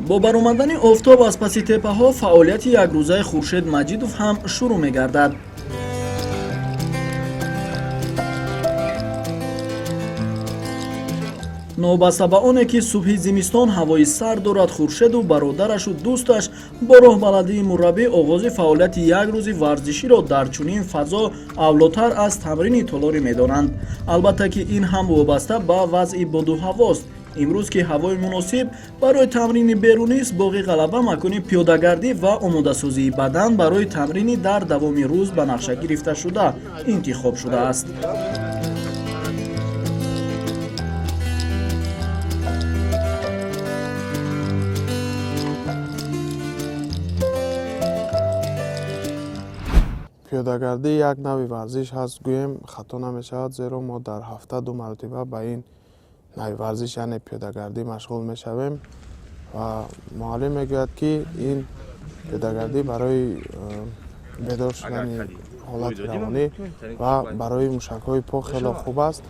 Бо баромадани офтоб аз паси теппаҳо фаъолияти якрӯзаи Хуршед Маҷидов ҳам шурӯъ мегардад. Новобаста ба оне ки субҳи зимистон ҳавои сард дорад, Хуршеду бародарашу дӯсташ бо роҳбаладии мураббӣ оғози фаъолияти як рӯзи варзиширо дар чунин фазо авлотар аз тамрини толорӣ медонанд. Албатта ки ин ҳам вобаста ба вазъи боду ҳавост. Имрӯз ки ҳавои муносиб барои тамрини берунист, боғи Ғалаба макони пиёдагардӣ ва омодасозии бадан барои тамрини дар давоми рӯз ба нақша гирифташуда интихоб шудааст. Пиёдагардӣ як навъи варзиш ҳаст, гӯем, хато намешавад, зеро мо дар ҳафта ду маротиба ба ин навъи варзиш, яъне пиёдагардӣ, машғул мешавем ва муаллим мегӯяд, ки ин пиёдагардӣ барои бедор шудани ҳолати равонӣ ва барои мушакҳои по хело хуб аст.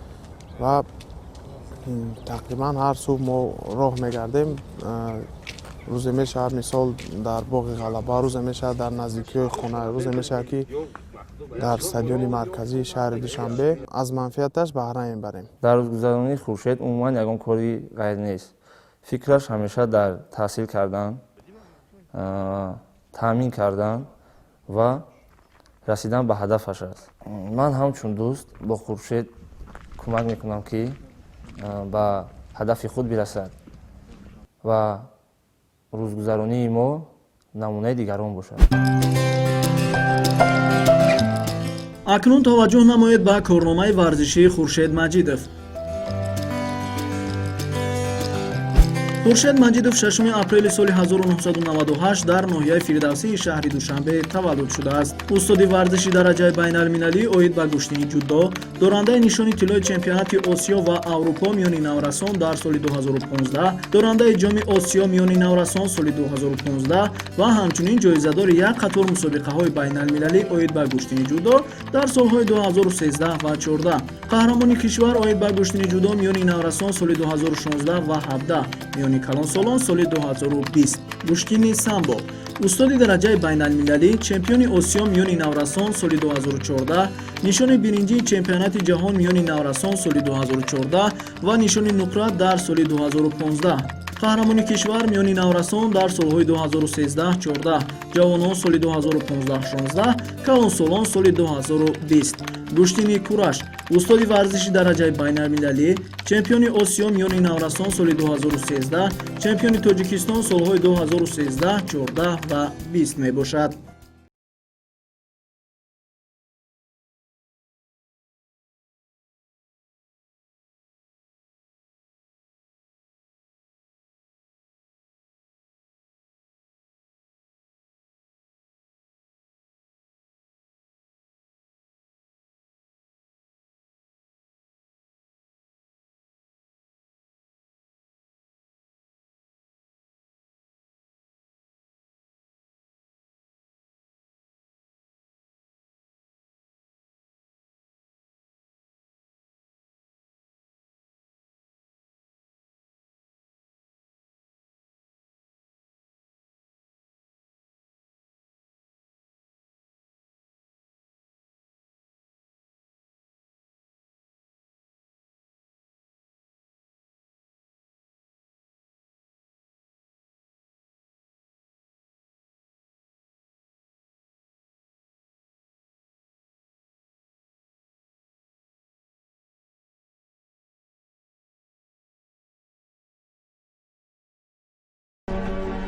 Ва тақрибан ҳар субҳ мо роҳ мегардем. Рӯзе мешавад, мисол, дар боғи Ғалаба, рӯзе мешавад дар наздикиҳои хона, рӯзе мешавад, ки дар стадиони марказии шаҳри Душанбе. Аз манфиаташ баҳра мебарем. Дар рӯзгузаронии Хуршед умуман ягон кори ғайр нест. Фикраш ҳамеша дар таҳсил кардан, таъмин кардан ва расидан ба ҳадафаш аст. Ман ҳамчун дӯст бо Хуршед кӯмак мекунам, ки ба ҳадафи худ бирасад ва рӯзгузаронии мо намунаи дигарон бошад. Акнун таваҷҷӯҳ намоед ба корномаи варзишии Хуршед Маҷидов. Хуршед Маҷидов 6 апрели соли 1998 дар ноҳияи Фирдавсии шаҳри Душанбе таваллуд шудааст. Устоди варзиши дараҷаи байналмилалӣ оид ба гӯштини ҷудо, дорандаи нишони тиллои чемпионати Осиё ва Аврупо миёни наврасон дар соли 2015, дорандаи Ҷоми Осиё миёни наврасон соли 2015 ва ҳамчунин ҷоизадори як қатор мусобиқаҳои байналмилалӣ оид ба гӯштини ҷудо дар солҳои 2013 ва 14, қаҳрамони кишвар оид ба гӯштини ҷудо миёни наврасон соли 2016 ва 17, миёни калонсолон соли 2020, гӯштини самбо, устоди дараҷаи байналмилалӣ, чемпиони Осиё миёни наврасон соли 2014, нишони биринҷии чемпионати ҷаҳон миёни наврасон соли 2014 ва нишони нуқра дар соли 2015, қаҳрамони кишвар миёни наврасон дар солҳои 2013-14, ҷавонон соли 2015-16, калонсолон соли 2020, гӯштини кураш, устоди варзиши дараҷаи байналмилалӣ, чемпиони Осиё миёни наврасон соли 2013, чемпиони Тоҷикистон солҳои 2013, 14 ва 20 мебошад.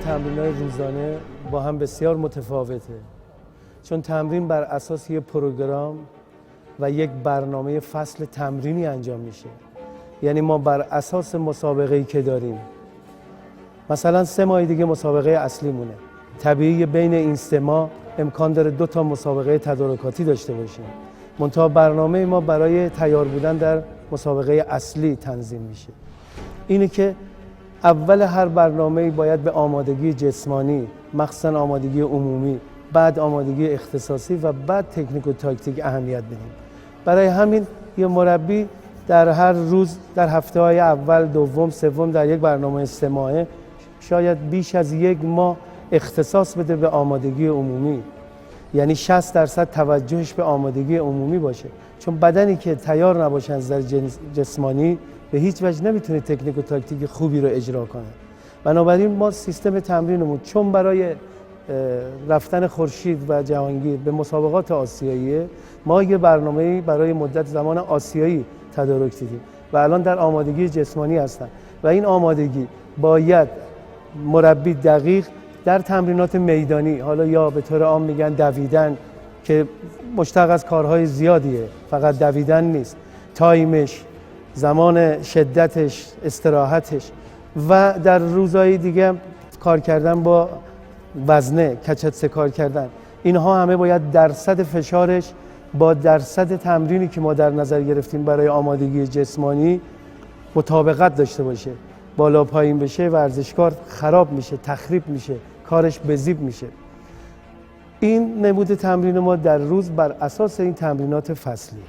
تمرین های روزانه با هم بسیار متفاوته، چون تمرین بر اساس یک program و یک برنامه فصل تمرینی انجام میشه. یعنی ما بر اساس مسابقه‌ای که داریم، مثلا 3 ماه دیگه مسابقه اصلی مونه، طبیعی بین این 3 ماه امکان داره دو تا مسابقه تدارکاتی داشته باشیم، منتها برنامه ما برای تیار بودن در مسابقه اصلی تنظیم میشه. اینه که اول هر برنامه باید به آمادگی جسمانی، مخصوصا آمادگی عمومی، بعد آمادگی اختصاصی و بعد تکنیک و تاکتیک اهمیت بدیم. برای همین یه مربی در هر روز، در هفته های اول، دوم، سوم در یک برنامه 3 ماهه شاید بیش از یک ماه اختصاص بده به آمادگی عمومی، یعنی 60% توجهش به آمادگی عمومی باشه، چون بدنی که تیار نباشه از نظر جسمانی به هیچ وجه نمیتونه تکنیک و تاکتیک خوبی رو اجرا کنه. بنابراین ما سیستم تمرینمون چون برای رفتن خورشید و جهانگیر به مسابقات آسیاییه، ما یه برنامه‌ای برای مدت زمان آسیایی تدارک دیدیم و الان در آمادگی جسمانی هستن و این آمادگی باید مربی دقیق در تمرینات میدانی، حالا یا به طور عام میگن دویدن که مشتق از کارهای زیادیه، فقط دویدن نیست، تایمش، زمان شدتش، استراحتش و در روزهای دیگه کار کردن با وزنه، کچت کار کردن، اینها همه باید درصد فشارش با درصد تمرینی که ما در نظر گرفتیم برای آمادگی جسمانی مطابقت داشته باشه. بالا پایین بشه ورزشکار خراب میشه، تخریب میشه، کارش بزیب میشه. این نمود تمرین ما در روز بر اساس این تمرینات فصلی.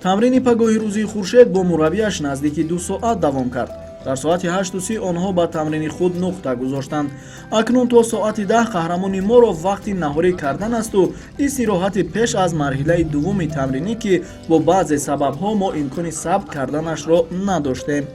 Тамрини пагоҳи рӯзии Хуршед бо мураббиаш наздики 2 соат давом кард. Дар соати 8:30 онҳо ба тамрини худ нуқта гузоштанд. Акнун то соати 10 қаҳрамони моро вақти наҳорӣ кардан асту истироҳати пеш аз марҳилаи дуввуми тамринӣ, ки бо баъзе сабабҳо мо имкони сабт карданашро надоштем.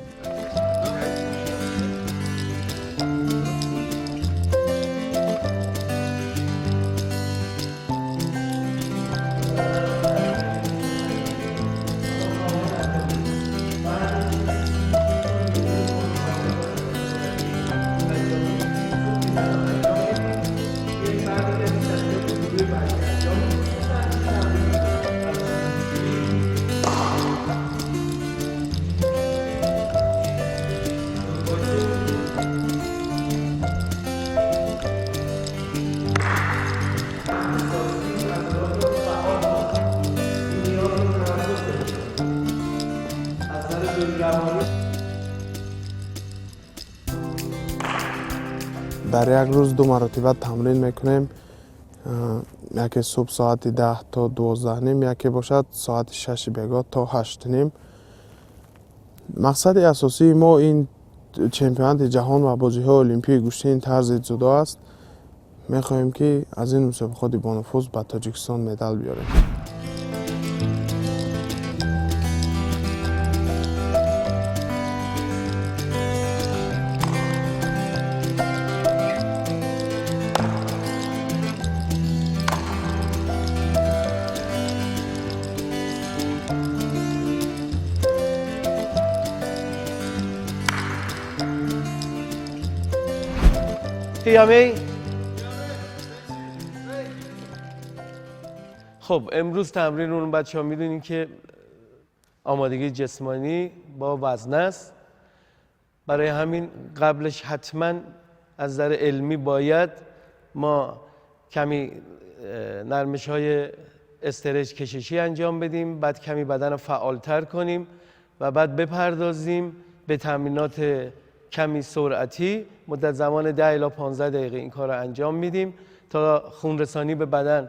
Дар як рӯз 2 маротиба тамрин мекунем. Яке субҳ соати 10 то 12:30, яке бошад соати 6 бегоҳ то 8:30. Мақсади асосии мо ин чемпионати ҷаҳон ва бозиҳои олимпии гӯштини тарзи ҷудо аст. Мехоҳем, ки аз ин мусобиқоти бонуфуз ба Тоҷикистон медал биёрем. قیامه. خب امروز تمرین اون بچه ها میدونین که آمادگی جسمانی با وزنه است. برای همین قبلش حتما از نظر علمی باید ما کمی نرمش های استرچ کششی انجام بدیم، بعد کمی بدن رو فعالتر کنیم و بعد بپردازیم به تمرینات کمی سرعتی. مدت زمان 10 الی 15 دقیقه این کار رو انجام میدیم تا خونرسانی به بدن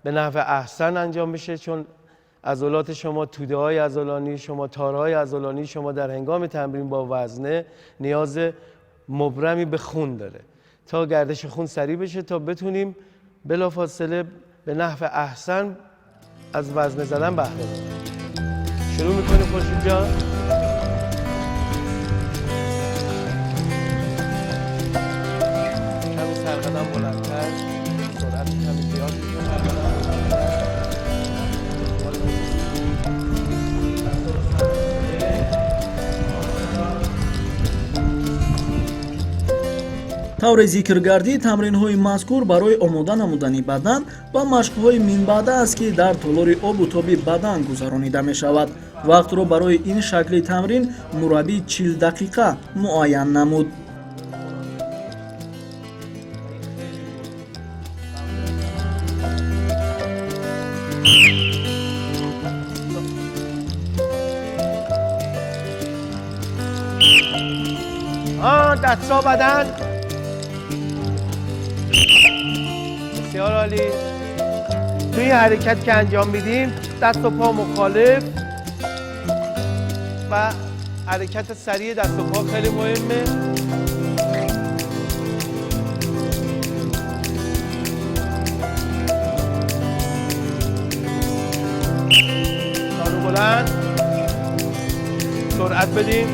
به نحو احسن انجام بشه، چون عضلات شما، توده های عضلانی شما، تارهای عضلانی شما در هنگام تمرین با وزنه نیاز مبرمی به خون داره تا گردش خون سریع بشه، تا بتونیم بلافاصله به نحو احسن از وزنه زدن بهره ببریم. شروع میکنیم خورشید جان. کمی سرقدم بلندتر، سرعت کمی زیاد میشه. Тавре зикр гардид, тамринҳои мазкур барои омода намудани бадан ва машқҳои минбаъда аст, ки дар толори обу тоби бадан гузаронида мешавад. Вақтро барои ин шакли тамрин мураббӣ 40 дақиқа муайян намуд. دستا بدن. بسیار عالی. توی این حرکت که انجام میدیم دست و پا مخالف و حرکت سریع دست و پا خیلی مهمه. زانو بلند، سرعت بدیم.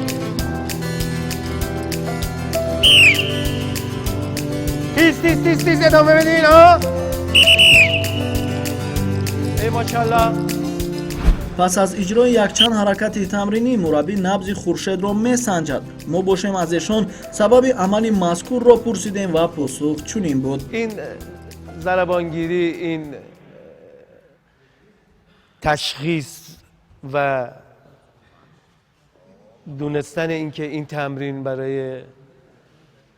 تیز تیز تیز تیز ادامه بدین. ها، ای ماشاءالله. Пас аз иҷрои якчанд ҳаракати тамринӣ мураббӣ набзи Хуршедро месанҷад. Мо бошем, аз эшон сабаби амали мазкурро пурсидем ва посух чунин буд. این ضربانگیری، این تشخیص و دونستن اینکه این تمرین برای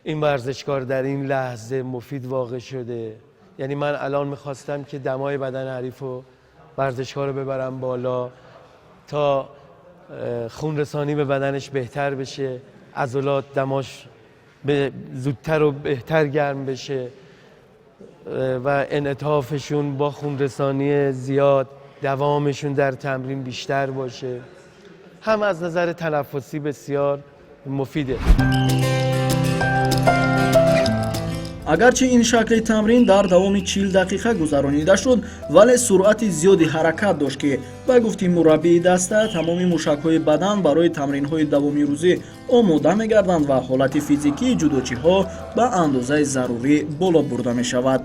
این ورزشکار در این لحظه مفید واقع شده. یعنی من الان میخواستم که دمای بدن حریف و ورزشکار رو ببرم بالا تا خون رسانی به بدنش بهتر بشه، عضلات دماش به زودتر و بهتر گرم بشه و انعطافشون با خون رسانی زیاد، دوامشون در تمرین بیشتر باشه. هم از نظر تنفسی بسیار مفیده. Агарчи ин шакли тамрин дар давоми 40 дақиқа гузаронида шуд, вале суръати зиёди ҳаракат дошт, ки ба гуфти мураббии даста, тамоми мушакҳои бадан барои тамринҳои давоми рӯзӣ омода мегарданд ва ҳолати физикии ҷудочиҳо ба андозаи зарурӣ боло бурда мешавад.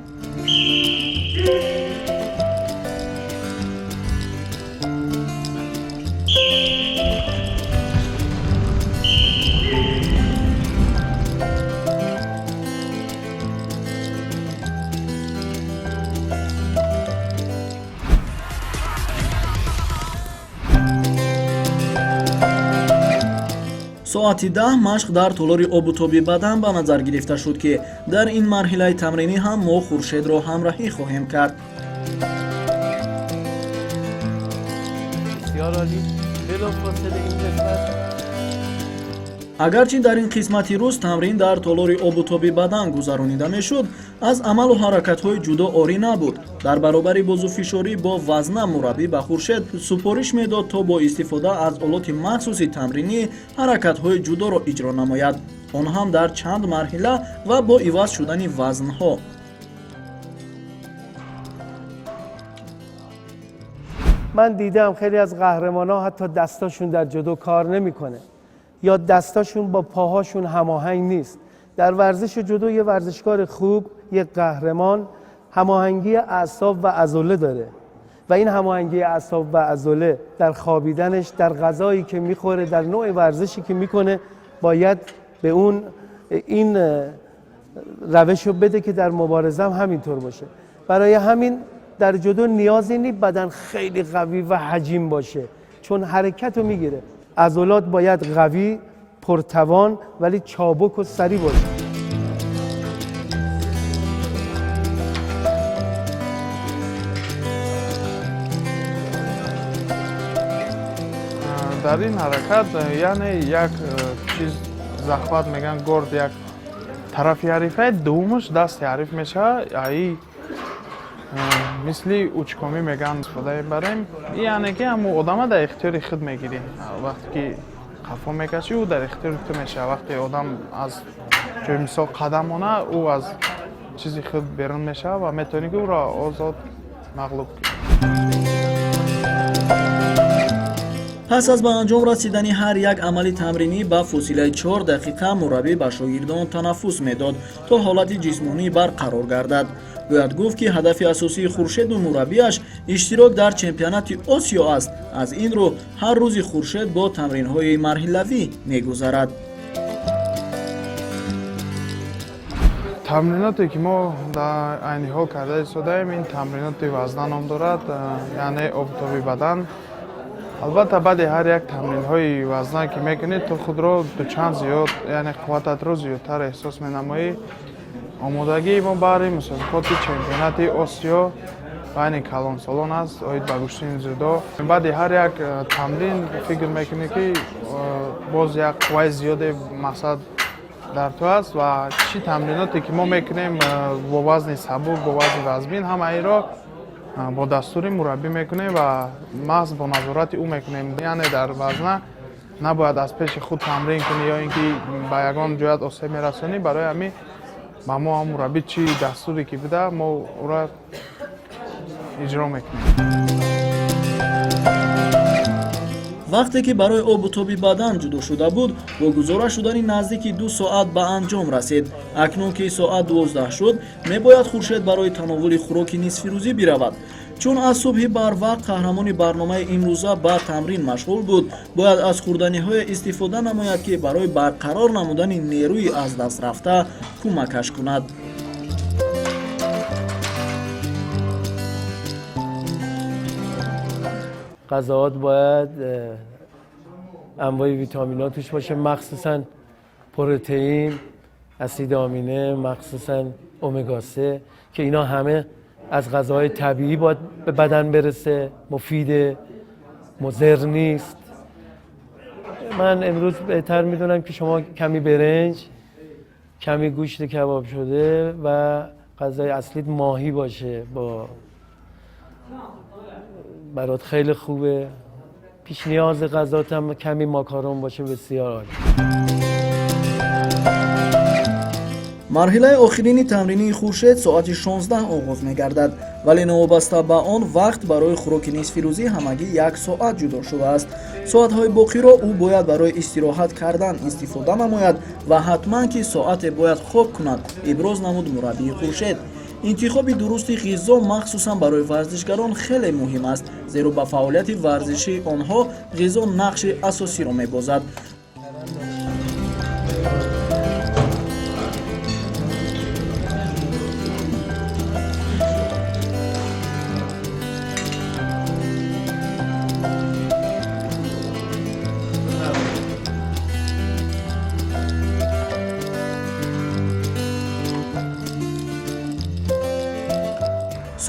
Соати 10 машқ дар толори обутоби бадан ба назар гирифта шуд, ки дар ин марҳилаи тамринӣ ҳам мо Хуршедро ҳамроҳӣ хоҳем кард. بسیار عالی. بلافاصله این قسمت. Агарчи дар ин қисмати рӯз тамрин дар толори обутоби бадан гузаронида мешуд, аз амалу ҳаракатҳои ҷудо орӣ набуд. Дар баробари бозуфишорӣ бо вазна мураббӣ ба Хуршед супориш медод, то бо истифода аз олоти махсуси тамринӣ ҳаракатҳои ҷудоро иҷро намояд, он ҳам дар чанд марҳила ва бо иваз шудани вазнҳо. من دیدم خیلی از قهرمان ها حتی دستاشون در جودو کار نمیکنه یا دستاشون با پاهاشون هماهنگ نیست. در ورزش جودو یه ورزشکار خوب، یه قهرمان، هماهنگی اعصاب و عضله داره و این هماهنگی اعصاب و عضله در خوابیدنش، در غذایی که میخوره، در نوع ورزشی که میکنه، باید به اون این روش رو بده که در مبارزه هم همینطور باشه. برای همین در جودو نیازی نیست بدن خیلی قوی و حجیم باشه، چون حرکت رو میگیره. عضلات باید قوی، پرتوان ولی چابک و سریع باشه. Дар ин ҳаракат, яъне як чиз захват мегӯянд, горд як тарафи ҳарифа, дуввумаш дасти ҳариф мешавад. Аи мисли учкомӣ мегӯянд, истифода мебарем, яъне ки ҳамун одама дар ихтиёри худ мегирӣ. Вақте ки қафо мекашӣ, ӯ дар ихтиёри ту мешавад. Вақте одам аз ҷои мисол қадам мона, ӯ аз чизи худ берун мешавад ва метавонӣ ки ӯро озод мағлуб кунӣ. Пас аз ба анҷом расидани ҳар як амали тамринӣ ба фосилаи 4 дақиқа мураббӣ ба шогирдон танаффус медод, то ҳолати ҷисмонӣ барқарор гардад. Бояд гуфт, ки ҳадафи асосии Хуршеду мураббиаш иштирок дар чемпионати Осиё аст. Аз ин рӯ ҳар рӯзи Хуршед бо тамринҳои марҳилавӣ мегузарад. Тамриноте ки мо дар айни ҳол карда истодаем, ин тамриноти вазна ном дорад, яъне обутоби бадан. Албатта, баъди ҳар як тамринҳои вазна ки мекунӣ, ту худро дучанд зиёд, яъне қуввататро зиёдтар эҳсос менамоӣ. Омодагии мо баҳри мусобиқоти чемпионати Осиё байни калонсолон аст оид ба гӯштини ҷудо. Баъди ҳар як тамрин фикр мекунӣ, ки боз як қувваи зиёде, мақсад, дар ту аст. Ва чӣ тамриноте ки мо мекунем, бо вазни сабук, бо вазни вазмин, ҳамаиро бо дастури мураббӣ мекунем ва маҳз бо назорати ӯ мекунем. Яъне дар вазна Набояд аз пеши худ тамрин кунӣ ё ин ки ба ягон ҷоят осеб мерасонӣ. Барои ҳамин ба мо ҳам мураббӣ чӣ дастуре ки буда, мо ӯра иҷро мекунем. Вақте ки барои обу тоби бадан ҷудо шуда буд, бо гузора шудани наздики 2 соат ба анҷом расид. Акнун ки соат 12 шуд, мебояд Хуршед барои тановули хӯроки нисфирӯзӣ биравад. Чун аз субҳи барвақт қаҳрамони барномаи имрӯза ба тамрин машғул буд, бояд аз хӯрданиҳое истифода намояд, ки барои барқарор намудани нерӯи аз даст рафта кӯмакаш кунад. غذاهات باید انواع ویتامینات توش باشه، مخصوصا پروتئین، اسید آمینه، مخصوصا امگا 3 که اینا همه از غذاهای طبیعی باید به بدن برسه، مفید، مضر نیست. من امروز بهتر میدونم که شما کمی برنج، کمی گوشت کباب شده و غذای اصلیت ماهی باشه، با برات خیلی خوبه. پیش نیاز غذات هم کمی ماکارون باشه، بسیار عالی. Марҳилаи охирини тамринии Хуршед соати 16 оғоз мегардад, вале новобаста ба он вақт барои хӯроки нисфирӯзӣ ҳамагӣ як соат ҷудо шудааст. Соатҳои боқиро ӯ бояд барои истироҳат кардан истифода намояд ва ҳатман ки соате бояд хоб кунад, иброз намуд мураббии Хуршед. Интихоби дурусти ғизо махсусан барои варзишгарон хеле муҳим аст, зеро ба фаъолияти варзишии онҳо ғизо нақши асосиро мебозад.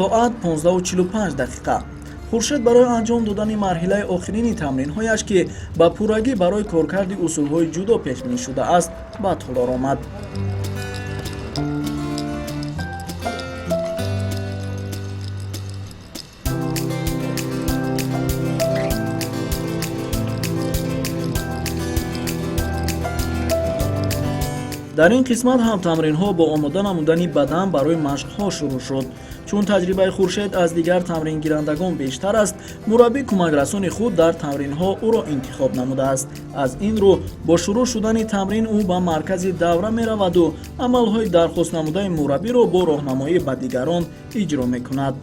Соат 15:45 дақиқа. Хуршед барои анҷом додани марҳилаи охирини тамринҳояш, ки ба пуррагӣ барои коркарди усулҳои ҷудо пешбинӣ шудааст, ба толор омад. Дар ин қисмат ҳам тамринҳо бо омода намудани бадан барои машқҳо шурӯъ шуд. Чун таҷрибаи Хуршед аз дигар тамрингирандагон бештар аст, мураббӣ кӯмакрасони худ дар тамринҳо ӯро интихоб намудааст. Аз ин рӯ бо шурӯъ шудани тамрин ӯ ба маркази давра мераваду амалҳои дархостнамудаи мураббиро бо роҳнамоӣ ба дигарон иҷро мекунад.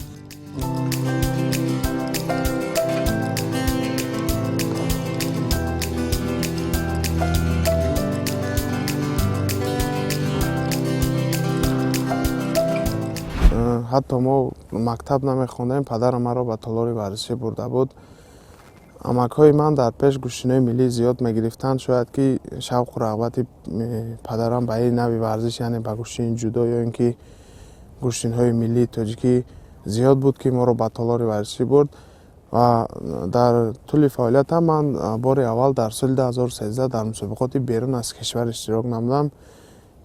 Ҳатто мо мактаб намехондем, падарам маро ба толори варзишӣ бурда буд. Амакҳои ман дар пеш гӯштинои миллӣ зиёд мегирифтанд. Шояд ки шавқу рағбати падарам ба ин нави варзиш, яъне ба гӯштини ҷудо ё ин ки гӯштинҳои миллии тоҷикӣ зиёд буд, ки моро ба толори варзишӣ бурд. Ва дар тӯли фаъолиятам ман бори аввал дар соли 2013 дар мусобиқоти берун аз кишвар иштирок намудам,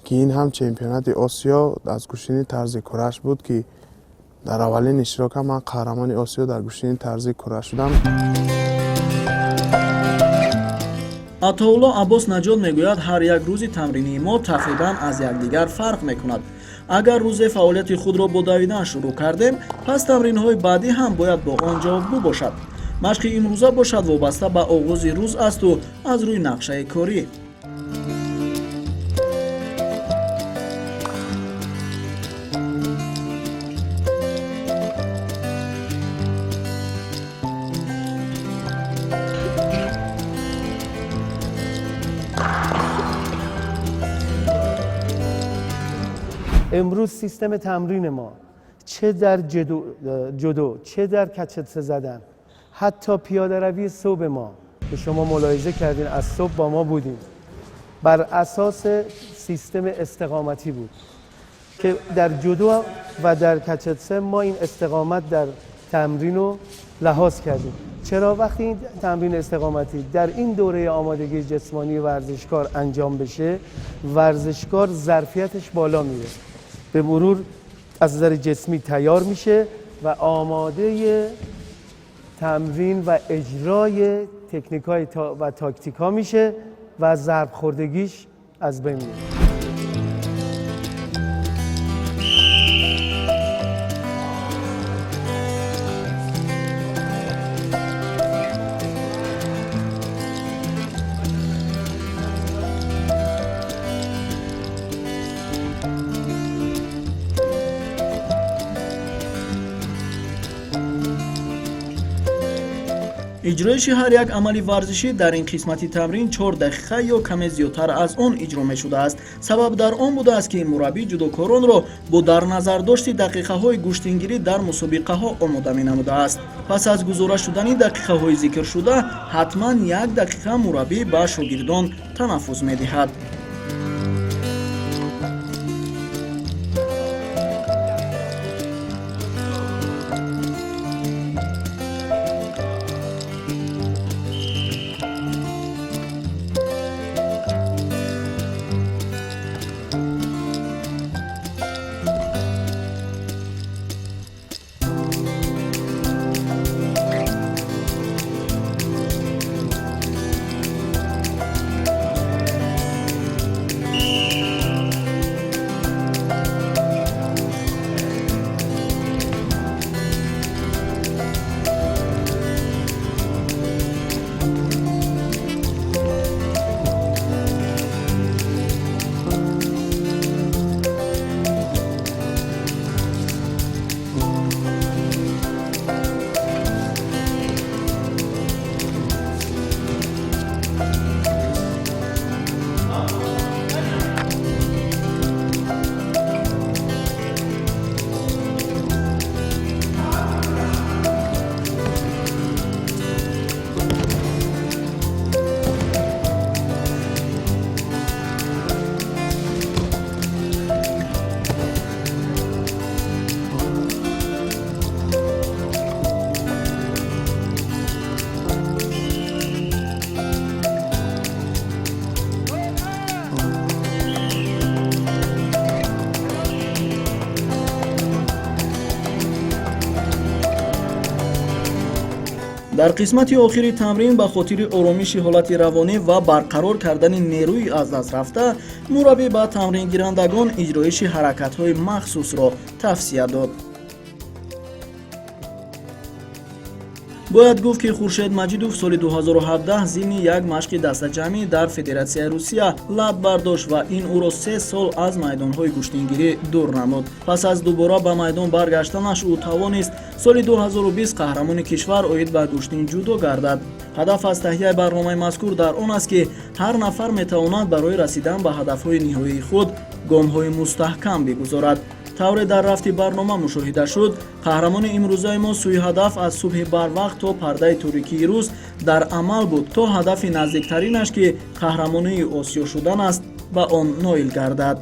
ки ин ҳам чемпионати Осиё аз гӯштини тарзи кураш буд, ки дар аввалин иштирокам ман қаҳрамони Осиё дар гӯштини тарзи кураш шудам. Атоулло Аббос Наҷот мегӯяд, ҳар як рӯзи тамринии мо тақрибан аз якдигар фарқ мекунад. Агар рӯзе фаъолияти худро бо давидан шурӯъ кардем, пас тамринҳои баъдӣ ҳам бояд бо он ҷавобгӯ бошад. Машқи имрӯза бошад, вобаста ба оғози рӯз асту аз рӯи нақшаи корӣ. امروز سیستم تمرین ما چه در جودو، چه در کچتسه زدن، حتی پیاده روی صبح ما که شما ملاحظه کردین از صبح با ما بودیم، بر اساس سیستم استقامتی بود که در جودو و در کچتسه ما این استقامت در تمرین رو لحاظ کردیم. چرا؟ وقتی این تمرین استقامتی در این دوره آمادگی جسمانی ورزشکار انجام بشه، ورزشکار ظرفیتش بالا میره، به مرور از نظر جسمی تیار میشه و آماده تمرین و اجرای تکنیک های و تاکتیک ها میشه و ضرب خوردگیش از بین میره. Иҷроиши ҳар як амали варзишӣ дар ин қисмати тамрин 4 дақиқа ё каме зиёдтар аз он иҷро мешудааст. Сабаб дар он будааст, ки мураббӣ ҷудокоронро бо дар назардошти дақиқаҳои гӯштингирӣ дар мусобиқаҳо омода менамудааст. Пас аз гузора шудани дақиқаҳои зикршуда ҳатман як дақиқа мураббӣ ба шогирдон танаффус медиҳад. Дар қисмати охири тамрин ба хотири оромиши ҳолати равонӣ ва барқарор кардани нерӯи аз даст рафта, мураббӣ ба тамрингирандагон иҷроиши ҳаракатҳои махсусро тавсия дод. Бояд гуфт, ки Хуршед Маҷидов соли 2017 зимни як машқи дастаҷамъӣ дар Федератсияи Русия лат бардошт ва ин ӯро 3 сол аз майдонҳои гӯштингирӣ дур намуд. Пас аз дубора ба майдон баргаштанаш ӯ тавонист соли 2020 қаҳрамони кишвар оид ба гӯштин ҷудо гардад. Ҳадаф аз таҳияи барномаи мазкур дар он аст, ки ҳар нафар метавонад барои расидан ба ҳадафҳои ниҳоии худ гомҳои мустаҳкам бигузорад. Тавре дар рафти барнома мушоҳида шуд, қаҳрамони имрӯзаи мо сӯи ҳадаф аз субҳи барвақт то пардаи торикии рӯз дар амал буд, то ҳадафи наздиктаринаш, ки қаҳрамонии Осиё шудан аст, ба он ноил гардад.